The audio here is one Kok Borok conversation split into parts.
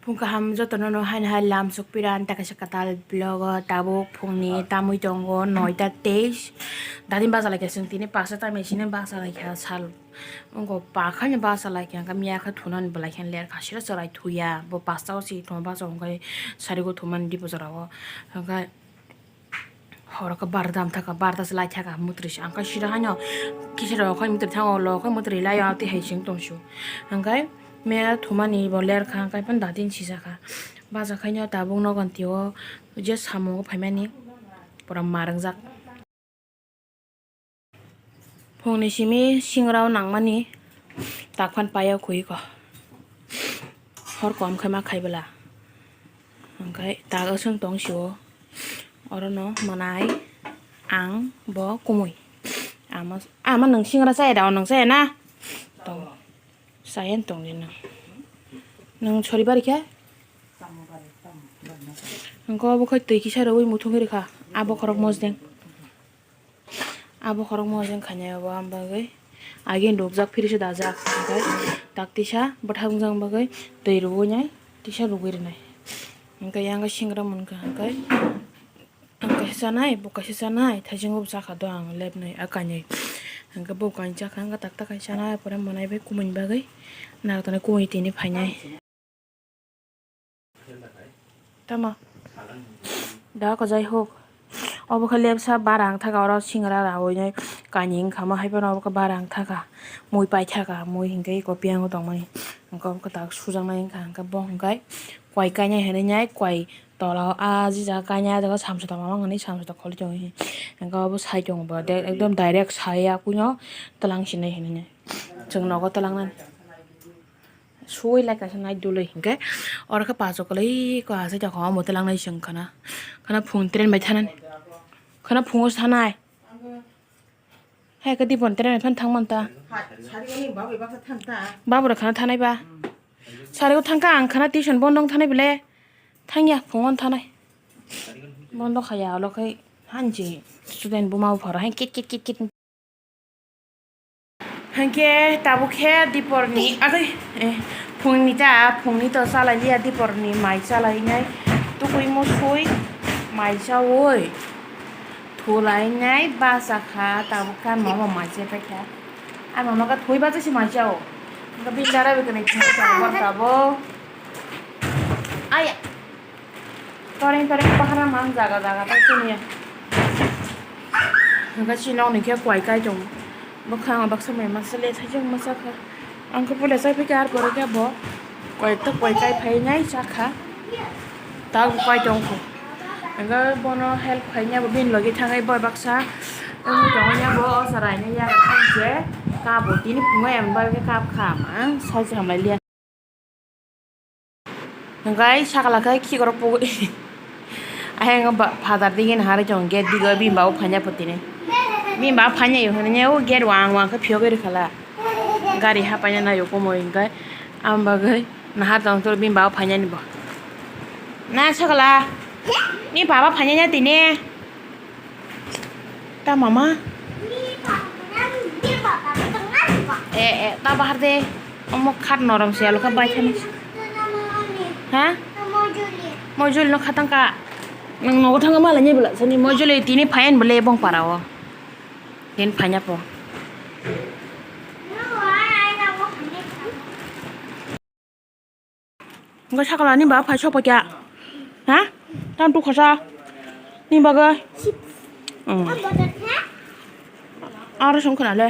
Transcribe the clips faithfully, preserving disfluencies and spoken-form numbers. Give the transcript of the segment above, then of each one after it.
Phung kaham jotono no haino hai lam sukpiran ta kaisa kwtal vlog o tabuk phungni tamwi tongo noita teis. Dadin bacha laikha chwng tini pasta tamni sini bacha laikha sal wngkha pakhaino bacha laikha hwnkhe miya khe thunani belai khe lerkha sira chwrai thuya bo pasta o si thuma bacha hwnkhe sarigo thumani dipo jorao hwnkhe. Horo khe barda wng thaka, barda se lai thaka, mwtwrwi se ang khe sida haino kisa rok khe mwtwrwi thango, lo khe mwtwrwi lai o, tei hai se wng tong sio. Hwnkhe me thumani bo ler kha, hwnkhe phano dadin sijak kha. Bacha khaino tabuk nogon tio je samung o phaimani pura mar wngjak. Phungni simi singra o nangmani tak phan pai o khui ko. Hor kom khe ma khai bwla. Hwnkhe tak aswng tong sio. Orono mwnai ang bo kumui. Ama, ama nwng singra chaya da, o nwng chaya na? Tong. Chaya tong di nwng. Nwng sori bari khe? Hwnkhe obo khe twi kisa rwui muthungwi rwkha. Abo khorok mosdeng. Abo khorokma ojeng khainai obo, am bagwi agini rukjak phiri se dajak, hwnkhe tak tisa bwthak wngjak bagwi twi rwui nai tisa rwgwi rwnai. Hwnkhe yang singra mankha, hwnkhe ang kaisa chanai, bo kaisa chanai, thaichung bo chakha do ang lepnwi, a kainwi. Hwnkhe bo kainwi chakha, hwnkhe tak tak kaisa chanai, pore mwnai bai kumui bagwi narwknai kumui tini phainai. Tamo. Da ko jai hok. Obo khe lepsa barang thaka oro singra rawi nai kani wngkha ma hai phano obo khe barang thaka. Mui pai thaka, mui hinkhe eko piyango tongmani. Hinkhe obo khe tak sujaknai wngkha, hinkhe bo hinkhe koi kainai hinwi nai koi tola o a jija kainai a jaga samsok tongma mangani samsok kholi tongo. Hinkhe obo sai tongo bo de ekdom direct sai ya kuino twlang sinai hinwi nai. Chwng nogo twlangnani. Suwi lai kaisa nai dului hinkhe oro khe paso kwlwi ko asai tongkha omo twlangnai chwng khana. Khana phung train bai thanani. Khana phungo sanai. Hai khe dipon train bai phan thang manta. Babura khana thanai ba. Sarigo thangkha ang khana tuition bondo wng thanai bele. Thangya phungo thanai. Bondo khaya olo khai hanji student buma bupharo hai kit kit kit kit. Hinkhe tabuk khe diporni agwi, eh, phungni ta, phungni to chalailiya, diporni mai chalainai, tukui musui mai chaui thulainai bachakha, tabuk khe mama mai chephaikha. Ang mama khe thwi bachasi mai chao. Hwnkhe bini dara bai kwnwi thwi tabuk. Aya. Toreng toreng bahara mang jaga jaga tai chini. Hwnkhe chini nokni khe koi kai tongo. Bwkhango baksa mai masa le thaijak masa kha. Ang khe pule chai phikha, ar pore khe bo koi to koi kai phainai chakha. Tak bo kai tongkho. Hwnkhe bono help khainai bo bini logi thangwi bo baksa wngwi tongmani bo o chwraini yago thangse kabo tini phungo em bai khe kap kha ma sai se hamlai liya. Hwnkhe sakala khe khikrok pugui. Ayang ba-, father digi naharwi tongo gate digo bini babo phaina phatini. Bini babo phaina yo hwnwi o gate wang wang khe phiyogwi rwkhala. Gari hapaina nayo komoi hwnkhe. Am bagwi nahar tong tong bini babo phainani bo. Na sakala. Ni baba phainani tini. Ta mama. Eh, eh, ta bahar de. Omo khat norom se alo kha bai thani. Ha? Mojuli no khatang ka. Nang nogo thang ma la ni bela sani mojuli tini phayan bele bong para o. Tin phanya po. Hwnkhe sakala ni ba phai sokpakya? Ha? Tamo tukha sa? Ni bagwi? Hmm. Aro song khna le.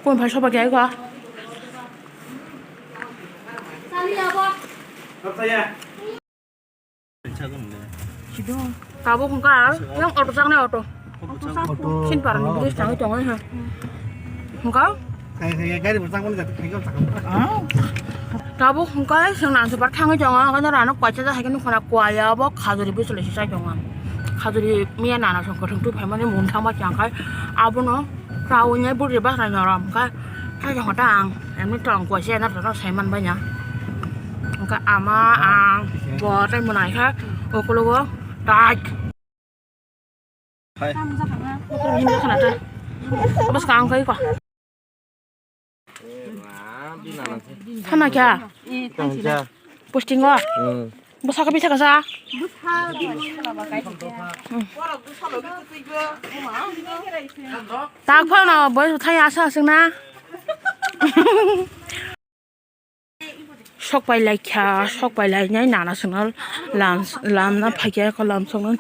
Kung phai sokpakya kha? Tabuk hwnkha yang auto chaknai auto. Auto. Sin parani bridge thangwi tongo ha. Hwnkha? Kai, kai, kai, gari bo chakmani jati, kai, kai, chakmani. Tabuk hwnkha chwng nangchupar thangwi tongo, hwnkha norano kaisa hai khe nukha na, kwaya bo khajuri bwswlwi se chai tongo. Khajuri miya nana song kwthwng twi phaimani mung thangma chang khai abono. Kawini bwrwi bakhrani norom kha, kha jongkha ta ang, emni tong koi se na tong sai man banya. Hwnkha ama ang bo tei mwnai kha, ukologo tai. Hai. Bwskang kha iko. Thana kya? Posting o? Bwsaka bisa kasa? Tak phano boy thai asa aswk na. Sok pai lai kha, sok pai lai nai nana swnal lam, lam na phai kha ko lam swnal.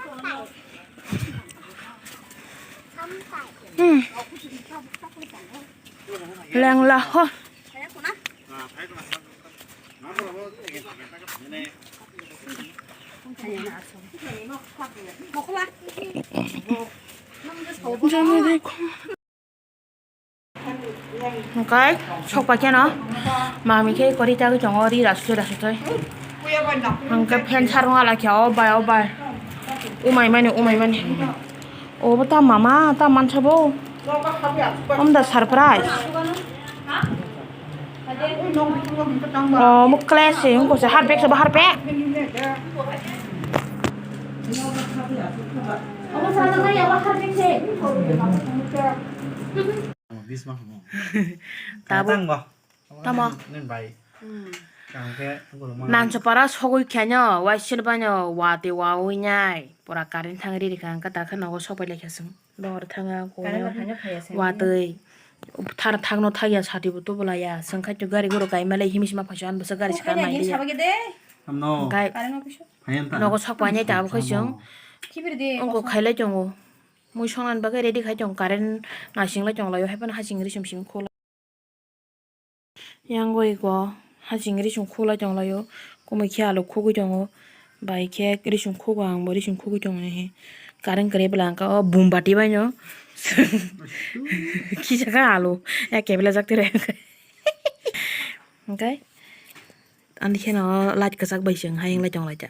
Hmm. Lengla ho. Hwnkhe sok pai kheno mami khe kwrwi tagwi tongo, ri rasui rasui. Hwnkhe fan sarung ala khe o bai o bai. Umai mani, umai mani. Obo ta mama, ta mansa bo. Om da surprise. Oh, mo class se, ko se harpek se, harpek. Tabo. Tamo. Nini bai. Kangke guruma. Nansopara sogwi khaino, waisir baino, wati wawi nai. Pura current thang riri kha, hwnkhe dakhe nogo sopai lai kha chwng. Dor thanga, watwi. Thar thangno thagya, sati bo tubula ya. Chwng khaito gari guru kaima lai himsima phaisa, an bwsa gari swkang nai liya. Hamno. Hwnkhe nogo sok painai tabukhe chwng. Ongko khailai tongo. Mui songnani bagwi ready khai tongo, current naising lai tong laio, haiphano hasing risum sing khulai. Yang goi ko hasing risum khulai tong laio, kumui khe alu khugui tongo, bai khe risum khugo, ang bo risum khugui tongo he. Current kwrwi bwla ang kha o boom bati bai no kisa khe alu ya kebela jak tere. Hwnkhe. Ani kheno light kwchak bai se wng hayung lai tong lai ta.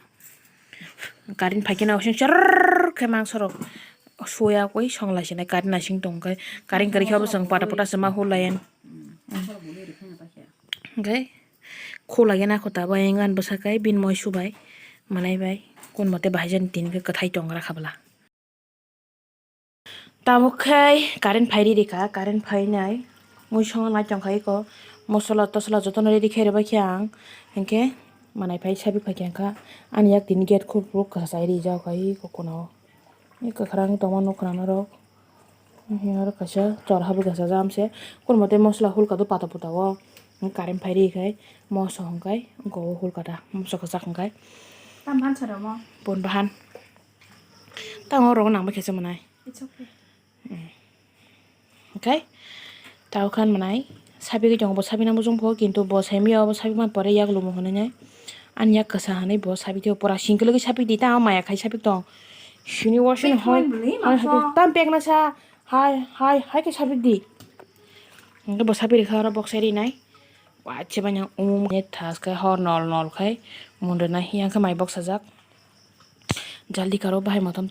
Current phai kheno sing chorrrr khe mangso rok soya koi song lai sinai current naising tong khe current kwrwi khe bo chwng pata pata se ma hur lai. Hwnkhe khulai gana kho ta bai wng ani bwsa kai bini moi su bai manai bai kun mote bahai jani tini khe kwthai tong ra kha bwla. Tabuk khe current phai riri kha, current phainai mui songo nai tong kha eko mosola tosola jotono ready khe rwbai khe ang, hinkhe manai phai sabik phai khe ang kha ani yak tini gate khuk khuk kwchai rijak kha eko kono kwkhwrang tongma nukha norok oro kaisa chwla habwi kaisa jam se kono mote mosola hulka do pata puta o current phai ri khai moso hwnkhai eko hulka da moso kwchak hwnkhai pon bahan. Tamo rok nang bai khe se mwnai. It's okay. Hwnkhe tao khan mwnai sabigwi tongo bo sabina mujung pho kintu bo saimya obo sabikma pore yak lumo hwnwi nai ani yak kwsa hwnwi bo sabikhe pura singkwlwi sabikdi tamo maya khai sabik tong sini wasing hoi tam pekna sa hai hai hai khe sabikdi hwnkhe bo sabirikha oro boksai rinai waise manya um thaskhe hor nol nol khai munrwna hiyang khe mai boksajak. Jaldi karo bahai motom.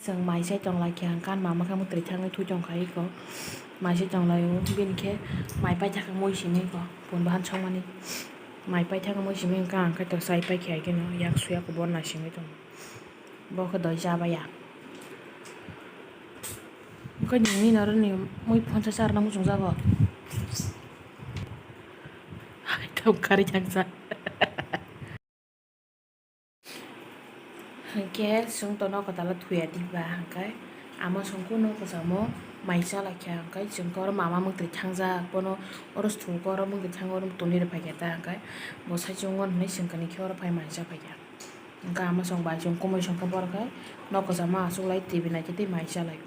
Chwng mai chai tong lai khe hwnkhe ani mama khe mwtwrwi thangwi thwi tong kha eko. Mai chai tong lai o bini khe mai paithak mui simi eko. Pun bahan songmani mai paithak mui simi hwnkhe ang khe to chai pai khe hai khe no yak suya kubun nai simi tongo. Bo khe doi cha baya. Hwnkhe nini noroni mui phonsa charwna muchungjago. Hai tong kari thangsa. Hwnkhe chwng to nokotalo thuya diba hwnkhe ama songkhe nokosamo mai chalai kha hwnkhe chwng khe oro mama mwtwi thangjak bono oro songkhe oro mwtwi thangwi oro tongwi rwphaikha ta hwnkhe bo saichung hwnwi swngkani khe oro phai mai chapaikha hwnkhe ama song bai chwng kumui songkhe borok khe nokosamo achuklai T V naikhe tei mai chalai.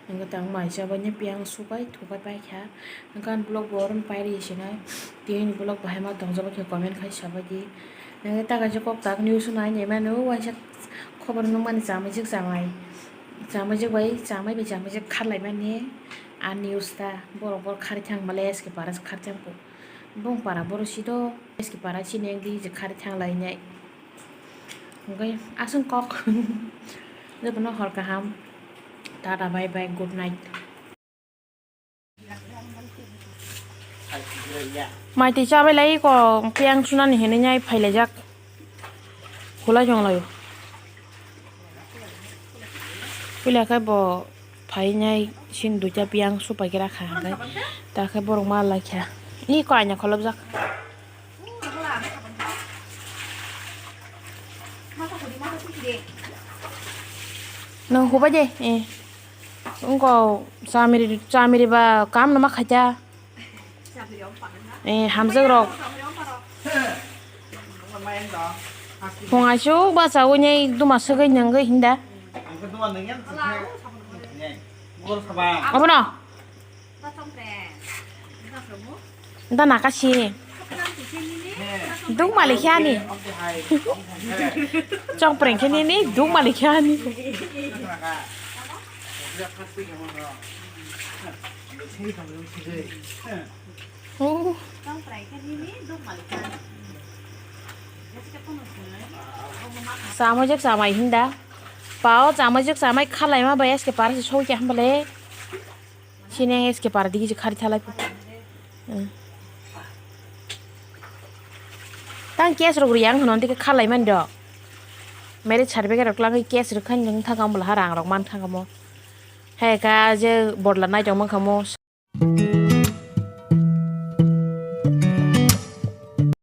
Hwnkhe tang mai chabaini piyang sukai thukai paikha. Hwnkhe ani vlog bo oro pairi sinai. Tini vlog bahai ma tongjabaikhe comment khai sabaidi. Hwnkhe ta kaisa kok tak news nai nai mano waisa khobor nukmani chamaijak chamai. Chamaijak bai chamai bai chamaijak kharlaimani. A news ta borok borok kharwi thang male S K para kharwi thang kho. Bong para boro sido S K para chini yang di je kharwi thang lainai. Hwnkhe aswng kok. Jotono hor kaham. Tata bye bye, good night. Mai twi chabai lai ko piyang sunani hinwi nai phailaijak. Khulai jong laio. Puila khe bo Phainai sin duita piyang supai khe rakha hwnkhe. Ta khe borok ma lai kha. Ni ko aina kholobjak. Nwng hubai de, eh. Wngko chamiri, chamiri ba kam no ma khaita. Eh, hamjak rok. Phung asuk ba chawi nei duma swgwi nangwi hinda. Abono. Da naka sini. Duk malik ya ni. Chong preng khe nini duk malik ya ni. Oh. Samajak samai hinda. Pao samajak samai khalai ma bai eske parsi soi kya hambale. Sini ang S K Para digi je khari thalai pho. Hmm. Tang case rok riyang hono digi khalai mani do. Marriage certificate rok langwi case rok khan jeng thangkha omo laha rang rok man thangkha mo. Hai ka je bodla nai tong mankha mo.